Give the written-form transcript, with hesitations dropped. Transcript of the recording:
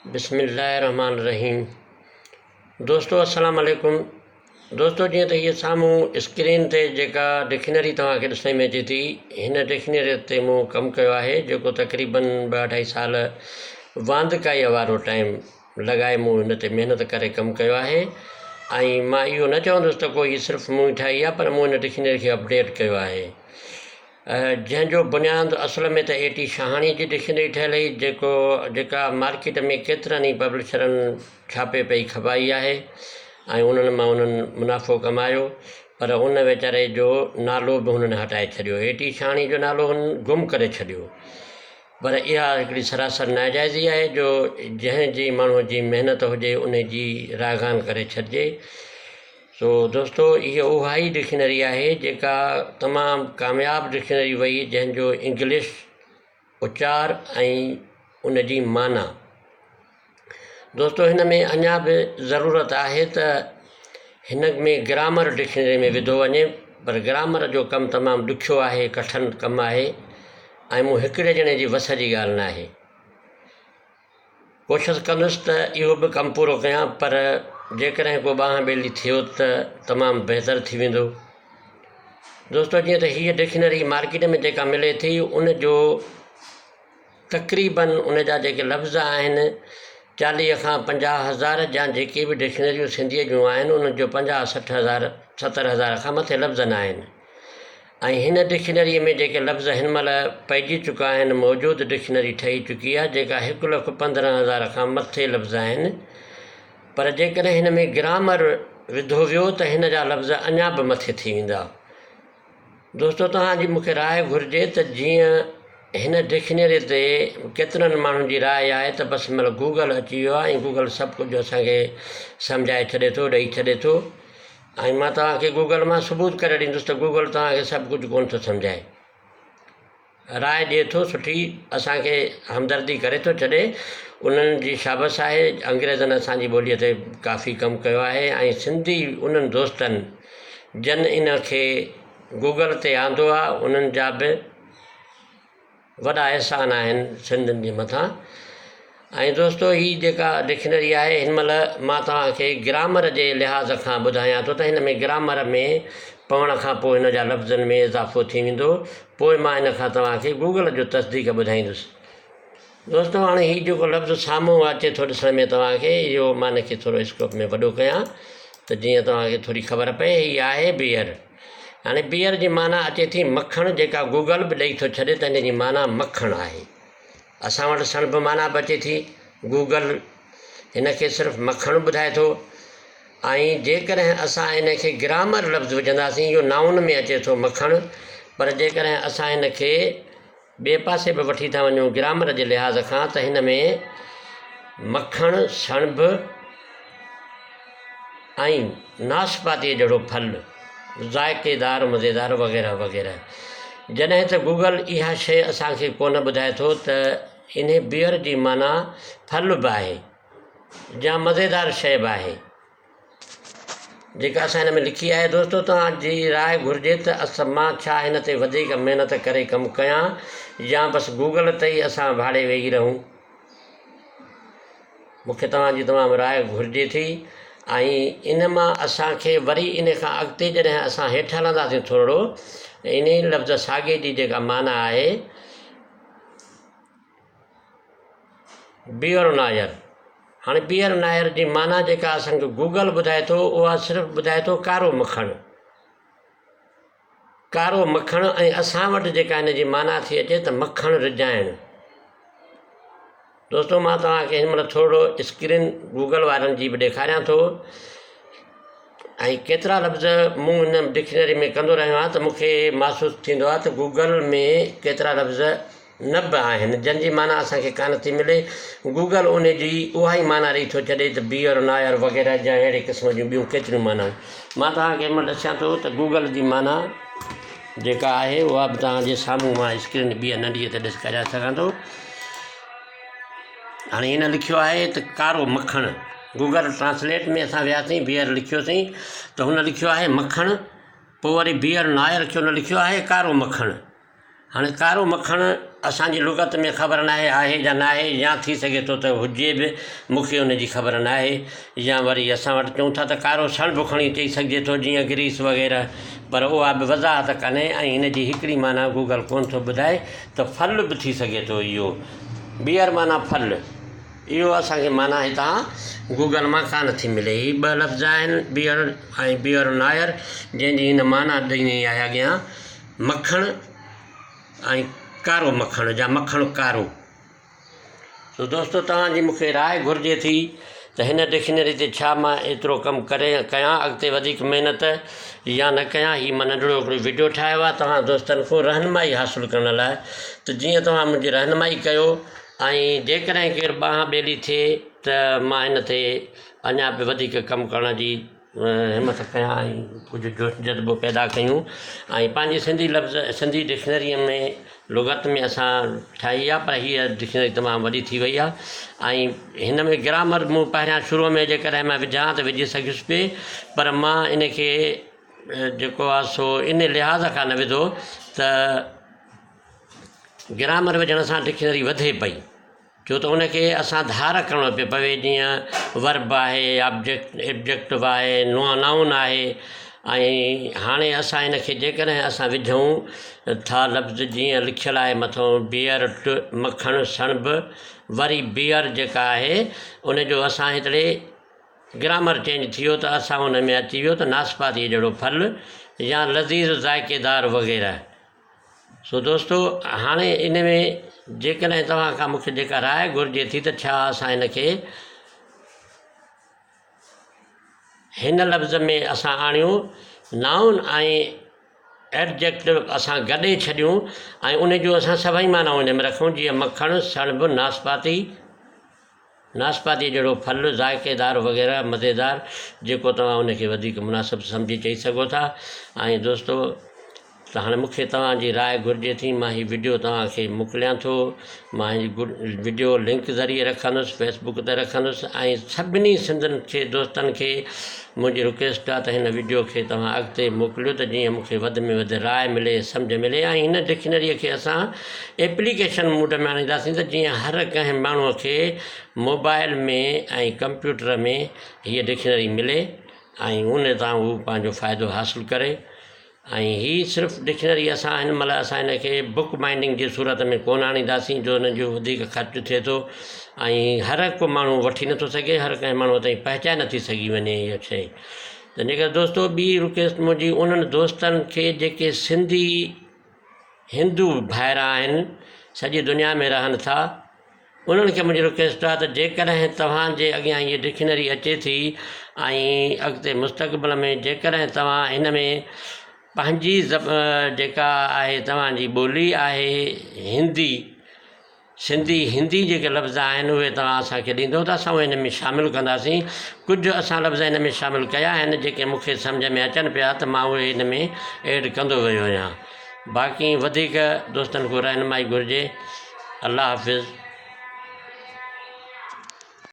بسم الله الرحمن الرحيم دوستو السلام عليڪم دوستو جيئن ته هيء سامهون اسڪرين تي جيڪا ڊڪشنري توهان کي ڏسڻ ۾ اچي ٿي هن ڊڪشنري تي مون ڪم ڪيو آهي جيڪو تقريبن ٻه اڍائي سال واندڪائيء وارو ٽائيم لڳائي مون هن تي محنت ڪري ڪم ڪيو آهي ۽ مان اهو نه چوندس ته ڪو هي صرف مون ٺاهي آهي پر مون هن ڊڪشنري کي اپڊيٽ ڪيو آهي جنهن جو بنياد اصل ۾ ته اي ٽي شاهاڻي جي ڊڪشنري ٺهيل هئي جيڪو جيڪا مارڪيٽ ۾ ڪيترن ئي پبلشرن ڇاپي پئي کپائي آهي ۽ انهن مان انهن منافعو ڪمايو پر ان ويچاري جو نالو به هنن هٽائي ڇڏيو اي ٽي شاهاڻي جو نالو هن گم ڪري ڇڏيو پر اها هڪڙي سراسر ناجائزي آهي جو جنهن جي ماڻهو جي محنت هجي ان جي رائگان ڪري ڇڏجي سو دوستو هيء اها ئي ڊڪشنري آهي جيڪا تمام ڪامياب ڊڪشنري وئي جنهن جو انگلش اچار ۽ ان جي معنيٰ دوستو هن ۾ اڃا به ضرورت آهي ته هن ۾ گرامر ڊڪشنري ۾ وڌو وڃي پر گرامر جو ڪم تمام ڏکيو آهي ڪٺن ڪم آهي ۽ مون هڪڙي ڄڻي جي وس جي ڳالهه ناهي. ڪوشش ڪندس ته اهو به ڪم پورو ڪيان پر جيڪڏهن ڪو ٻانهن ٻيلي ٿيو ته تمام بهتر ٿي ويندو. دوستو جيئن ته هيء ڊڪشنري مارڪيٽ ۾ جيڪا ملي ٿي ان جو تقريبن ان جا جيڪي لفظ آهن چاليهه کان پنجاهه هزار جا جيڪي به ڊڪشنريون سنڌيء جون آهن انهن جو پنجاهه 60 هزار 70 هزار کان مٿي لفظ نه آهن. ۽ هن ڊڪشنريء ۾ جيڪي لفظ هن مهل پئجي چڪا آهن، موجود ڊڪشنري ٺهي چڪي آهي، جيڪا هڪ لک 15 هزار کان مٿي لفظ آهن، پر جيڪڏهن هن ۾ گرامر وڌو ويو ته هن جا لفظ اڃا به مٿي ٿي ويندا. دوستو توهان جي مون کي راء گهرجي ته جيئن هن ڊڪشنريء تي ڪيترن ماڻهن جي راء آهي ته بس هن مهل گوگل اچي ويو آهي ۽ گوگل سڀ ڪجهه اسان کي سمجهائي ڇڏي ٿو، ڏئي ڇڏي ٿو. ۽ مان توهان کي گوگل مان ثبوت ڪري ڏيندس ته گوگل توهان کي سڀ ڪجهه ڪونه ٿو سمجهائي. راء ڏئي ٿو سٺي اسان کي همدردي ڪري ٿو ڇڏي انهن جي شابس آهي انگريزن اسان جي ٻوليء تي ڪافي ڪم ڪيو آهي ۽ سنڌي انهن دوستن جن ان کي گوگل تي آندو آهي انهن جا به وڏا احسان آهن سنڌين جي مٿان ۽ دوستو هي جيڪا ڊڪشنري آهي هن مهل مان توهان کي گرامر جي لحاظ کان ٻڌايان ٿو ته هن ۾ گرامر ۾ پوڻ کان پوء هن جا لفظن ۾ اضافو ٿي ويندو پوء مان هن کان توهان کي گوگل جو تصديق ٻڌائيندس دوستو هاڻي هي جيڪو لفظ سامهون اچي ٿو ڏسڻ ۾ توهان کي اهو مان هن کي ٿورو اسڪوپ ۾ وڏو ڪيان ته جيئن توهان کي ٿوري خبر پئي هي آهي بيئر هاڻي بيئر جي معنيٰ اچي ٿي مکڻ جيڪا گوگل به ڏئي ٿو ڇڏي ته ان جي معنيٰ مکڻ آهي. اسان وٽ سڻڀ معنيٰ به اچي ٿي. گوگل هن کي صرف مکڻ ٻڌائي ٿو ۽ جيڪڏهن اسان ان کي گرامر لفظ وجهنداسين اهو نائون ۾ اچي ٿو مکڻ پر جيڪڏهن اسان هن کي ٻئي پاسي به وٺي ٿا وڃون گرامر جي لحاظ کان ته هن ۾ مکڻ، سڻڀ ۽ ناسپاتيء جهڙو ڦل، ذائقيدار، مزيدار وغيره وغيره. جڏهن ته گوگل اها شيء اسان کي ڪونه ٻڌائي ٿو ته انهي بيئر جي معنيٰ ڦل به آهي يا مزيدار شيء به آهي. جيڪا اسان هن ۾ لکي آهي دوستو توهان جي راء گهرجي ته اسان مان ڇا هن تي وڌيڪ محنت ڪري ڪم ڪيان يا بس گوگل تي ئي اسان ڀاڙي ويهي رهون مون کي توهان جي تمام راء گهرجي ٿي ۽ ان مان اسان کي وري ان کان اڳتي جڏهن اسان هيٺ هلنداسين ٿورڙو ان ئي لفظ ساڳي جي جيڪا معنيٰ آهي بيئر نائر، هاڻي بيئر نائر جي معنيٰ جيڪا اسان کي گوگل ٻڌائي ٿو اها صرف ٻڌائي ٿو ڪارو مکڻ. ڪارو مکڻ ۽ اسان وٽ جيڪا ان جي معنيٰ ٿي اچي ته مکڻ رجائڻ. دوستو مان توهان کي هن مهل ٿورڙو اسڪرين گوگل وارن جي به ڏيکاريان ٿو ۽ ڪيترا لفظ مون هن ڊڪشنري ۾ ڪندو رهيو آهيان ته مون کي محسوس ٿيندو آهي ته گوگل ۾ ڪيترا لفظ نه به آهن جن جي معنيٰ اسان کي ڪانه ٿي ملي. گوگل ان جي اها ئي معنيٰ ڏئي ٿو ڇڏي ته بيئر، نائر وغيره جا اهڙي قسم جون ٻيون ڪيتريون معنائون. مان توهان کي هن مهل ڏسيان ٿو ته گوگل جي معنيٰ جيڪا آهي اها به توهان جي سامهون مان اسڪرين ٻيء ننڍيء تي ڏسکاريان سگهان ٿو. هاڻي هن لکيو آهي ته ڪارو مکڻ. گوگل ٽرانسليٽ ۾ اسان وياسين بيئر لکيوسين ته هن لکيو آهي مکڻ پوء وري بيئر نائر کي هن لکيو آهي ڪارو مکڻ. هاڻي ڪارو مکڻ اسان جي لغت ۾ خبر ناهي آهي يا ناهي يا ٿي سگهي ٿو ته هجي به مون کي ان جي خبر ناهي يا وري اسان وٽ چئون ٿا ته ڪارو سڻڀ کڻي چئي سگهجي ٿو جيئن گريس وغيره پر اها به وضاحت ڪانهي ۽ هن جي هڪڙي معنيٰ گوگل ڪونه ٿو ٻڌائي ته ڦل به ٿي سگهي ٿو اهو بيئر معنيٰ ڦل اهو اسان کي معنيٰ هتان گوگل مان ڪانه ٿي ملي هي ٻه لفظ آهن بيئر ۽ بيئر نائر جنهن جي هن معنيٰ ڏني آهي اڳيان مکڻ ۽ ڪارو مکڻ يا مکڻ ڪارو. سو دوستو توهان جي مونکي راء گهرجي ٿي ته هن ڊڪشنري تي ڇا مان ايترو ڪم ڪري ڪيان اڳتي وڌيڪ محنت يا نه ڪيان هي مان ننڍڙو هڪڙو وڊيو ٺاهيو آهي توهان دوستن کان رهنمائي حاصل ڪرڻ لاء ته جيئن توهان منهنجي رهنمائي ڪيو ۽ جيڪڏهن ڪير ٻانهن ٻيلي ٿئي ته مان هن تي اڃا به وڌيڪ ڪم ڪرڻ جي همت ڪيان ۽ ڪجهه جوش جذبو پيدا ڪيون ۽ پنهنجي سنڌي لفظ سنڌي ڊڪشنريء ۾ لغت ۾ اسان ٺاهي آهي پر هيء ڊڪشنري تمام وڏي ٿي وئي آهي ۽ هن ۾ گرامر مون پهريان شروع ۾ جيڪڏهن مان وجهان ته وجهي سگهيس پئي پر مان ان کي جيڪو آهي سو ان لحاظ کان نه وڌو ته گرامر وجهڻ سان ڊڪشنري وڌي پئي. ڇو ته ان کي اسان ڌار ڪرڻو پيو پوي جيئن ورب آهي آبجيڪٽ ايبجيڪٽو آهي نائون آهي ۽ هاڻي اسان ان کي جيڪڏهن اسان وجهون ٿا لفظ جيئن لکيل آهي مٿو بيئر ٽ مکڻ سڻڀ وري بيئر جيڪا آهي ان جو اسان هتڙي گرامر چينج ٿي ويو ته اسان ان ۾ اچي ويو ته ناسپاتيء جهڙو ڦل يا لذيذ ذائقيدار وغيره. سو دوستو هاڻي ان ۾ جيڪڏهن توهان کان مونکي جيڪا راء گهرجي ٿي ته ڇا اسان ان کي هن لفظ ۾ اسان آڻيون نائون ۽ ايڊجيڪٽو اسان گڏي ڇڏيون ۽ ان جون اسان سڀئي معنائون ان ۾ رکون جيئن مکڻ سڻڀ ناسپاتي ناسپاتيء جهڙو ڦل ذائقيدار وغيره مزيدار جيڪو توهان ان کي وڌيڪ مناسب سمجهي چئي سگهو ٿا ۽ دوستو ته هاڻي مون کي توهان جي راء گهرجي ٿي مان هي وڊيو توهان کي موڪليان ٿو مان هي وڊيو لنڪ ذريعي رکندس فيسبوڪ تي رکندس ۽ سڀني سنڌين کي دوستن کي منهنجي رڪويسٽ آ ته هن وڊيو کي توهان اڳتي موڪليو ته جيئن مون کي وڌ ۾ وڌ راء ملي سمجهه ملي ۽ هن ڊڪشنريء کي اسان ايپليڪيشن موڊ ۾ آڻينداسين ته جيئن هر ڪنهن ماڻهوء کي موبائل ۾ ۽ ڪمپيوٽر ۾ هيء ڊڪشنري ملي ۽ ان تان هو پنهنجو فائدو حاصل ڪري. ۽ هي صرف ڊڪشنري اسان هن مهل اسان هن کي بڪ بائنڊنگ جي صورت ۾ ڪونه آڻينداسين جو هن جو وڌيڪ خرچ ٿئي ٿو ۽ هر هڪ ماڻهو وٺي نٿو سگهي هر ڪنهن ماڻهو تائين پهچائي نٿي سگهي وڃي اها شيء ته جيڪر دوستو ٻي رڪويسٽ منهنجي انهن دوستن کي جيڪي سنڌي هندو ڀائر آهن سڄي دنيا ۾ رهن ٿا انهن کي منهنجي رڪويسٽ آهي ته جيڪڏهن توهان جي اڳيان هيء ڊڪشنري اچي ٿي ۽ اڳتي مستقبل ۾ جيڪڏهن توهان هن ۾ پنهنجي جيڪا آهي توهان جي ٻولي آهي هندي سنڌي هندي جيڪي لفظ آهن اهي توهان اسان کي ڏيندو ته اسان اهي هن ۾ شامل ڪنداسين ڪجهه اسان لفظ هن ۾ شامل ڪيا آهن جيڪي مون کي سمجهه ۾ اچن پيا ته مان اهي هن ۾ ايڊ ڪندو ويو آهيان باقي وڌيڪ دوستن کان رهنمائي گهرجي الله حافظ.